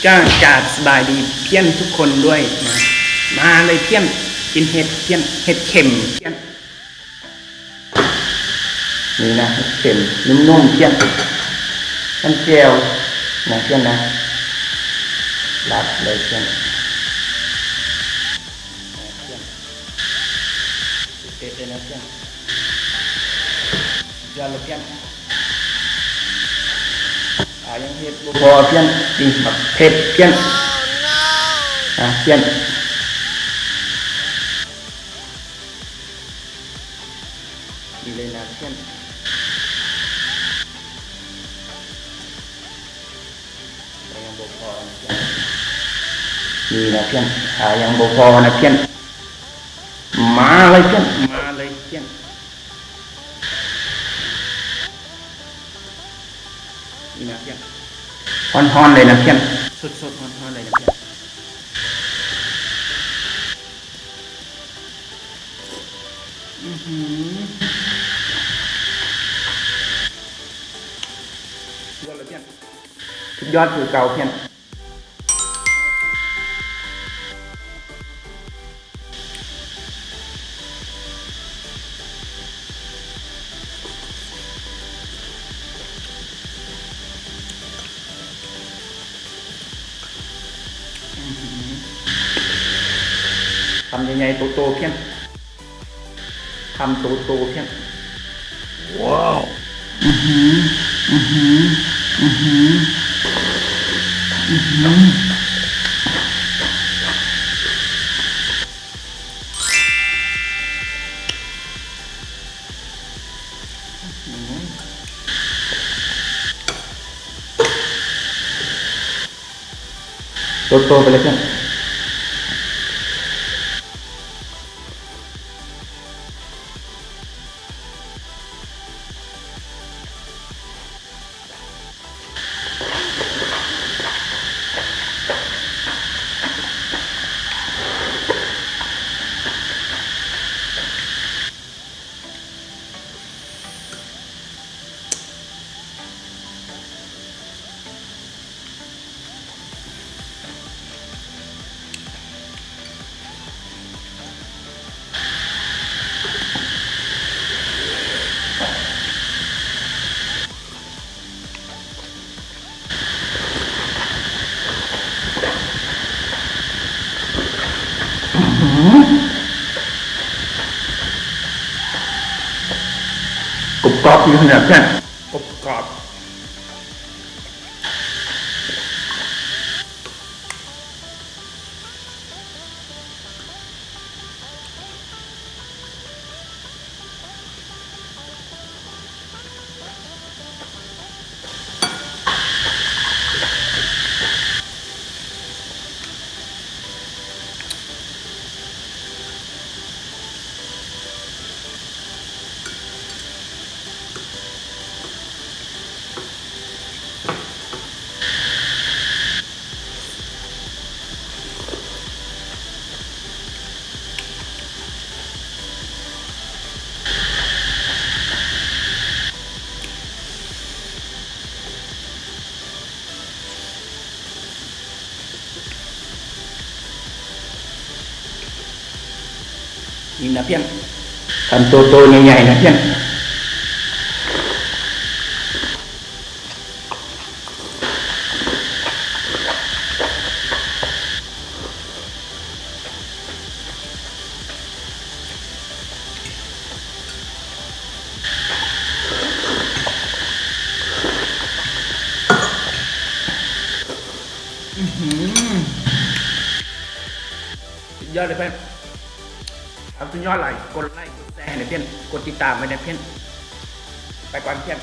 ກໍກາບສະບາຍດີພຽນທຸກຄົນດ້ວຍນະ. ມາເລີຍພຽນ ກິນເຫັດພຽນ ເຫັດເຂັມພຽນ. ນີ້ນະ ເຫັດເຂັມນຸ້ມໆພຽນ ນ້ຳແຈ່ວນະພຽນນະ ລັດເລີຍພຽນ. ສຸດເດັດເລີຍນະພຽນ ສຸດຍອດເລີຍພຽນ. ອາ ຍັງເຫັດບໍ່ພໍພຽນ ນີ້ບັກເຜັດພຽນ ອາ ພຽນ ນີ້ເລີຍນະພຽນ. ແຕ່ຍັງບໍ່ພໍນະພຽນ ນີ້ນະພຽນ ຖ້າຍັງບໍ່ພໍນະພຽນ ມາເລີຍພຽນ ມາເລີຍພຽນ. ນີ້ນະພຽນ ຮ້ອນໆເລີຍນະພຽນ ສົດໆຮ້ອນໆເລີຍນະພຽນ. ອືຫື ຍອດເລີຍພຽນ ສຸດຍອດຄືເກົ່າພຽນ. ຄຳໃຫຍ່ໆ ໂຕໆພຽນ ຄຳໂຕໆພຽນ. ວ້າວ ອືຫື ອືຫື ອືຫື ອືຫື. ໂຕໆໄປເລີຍເພື່ອນ. ກົບກອບຢູ່ຂະໜາດແທ້ ກົບກອບ. ນີ້ນະພຽນ ຄຳໂຕໆໃຫຍ່ໆນະພຽນ. ອືຫື ສຸດຍອດເລີຍເພື່ອນ. ເອົາ ສຸດຍອດຫຼາຍ ກົດໄລກົດແຊໃຫ້ແດ່ເພື່ອນ ກົດຕິດຕາມໄວ້ແດ່ເພື່ອນ. ໄປກ່ອນເພື່ອນ.